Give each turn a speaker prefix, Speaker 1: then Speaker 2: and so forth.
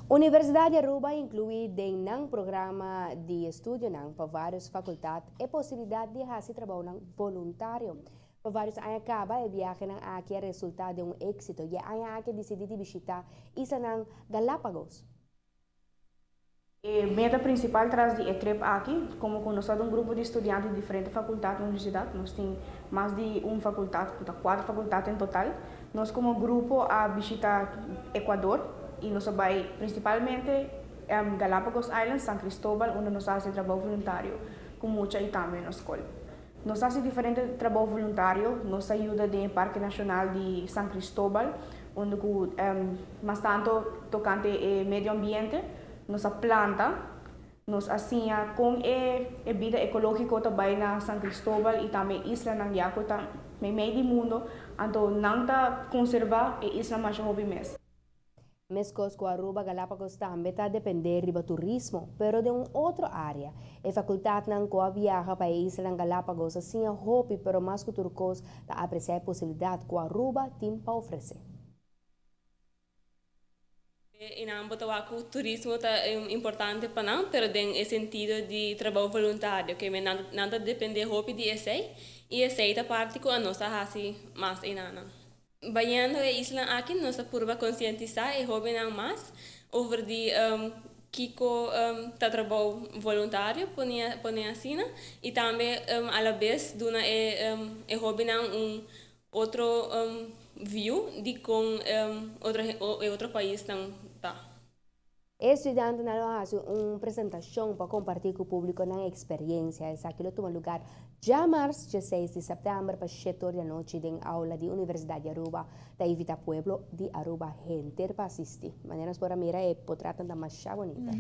Speaker 1: Universidad di Aruba a inclui den nan programa di estudionan pa varios facultad e posibilidad di haci trabounan voluntario. Pa varios aña caba e biahenan aki a resulta den un exito y e aña aki a dicidi di bishita islanan Galapagos.
Speaker 2: E meta principal tras di e trip aki, como cu nos ta un grupo di studiante di diferente facultad na universidad, nos tin mas di un facultad, cu ta cuatro facultad en total. Nos como grupo a bishita Ecuador y nos a bay principalmente Galapagos Islands, San Cristobal, unda nos a haci trabou voluntario cu mucha y tambe na scol. Nos a haci diferente trabou voluntario, nos a yuda den e Parke Nacional di San Cristobal, unda cu mas tanto tocante e medio ambiente, nos a planta, nos a siña con e bida ecologico ta bay na San Cristobal y tambe islanan ya cu ta meimei di mundo, anto nan ta conserva e isla masha hopi mes.
Speaker 1: Mescos cu Aruba, Galapagos tambe ta depende riba turismo, pero den un otro area. E facultadnan cu a viaha pa e islanan Galapagos a siña hopi, pero mas cu tur cos ta aprecia e posibilidad cu Aruba tin pa ofrece.
Speaker 3: Y nan bo ta wak cu turismo ta importante pa nan, pero den e sentido di trabou voluntario, cu nan ta depende hopi di esey, y esey ta parti cu nos ta haci mas eynan. Bayendo e isla aki, nos ta purba concientisa e hobennan mas over di kico ta trabou voluntario, pone asina, y tambe a la vez duna e hobennan un otro view di con otro paisnan ta.
Speaker 1: E studiantenan a haci un presentacion pa comparti cu e publico nan experiencia. Esaki lo tuma luga diamars, 16 di september, pa 7 or di anochi, den aula di Universidad di Aruba. Ta invita pueblo di Aruba henter pa asisti. Manera nos por mira, e portret ta mas bunita.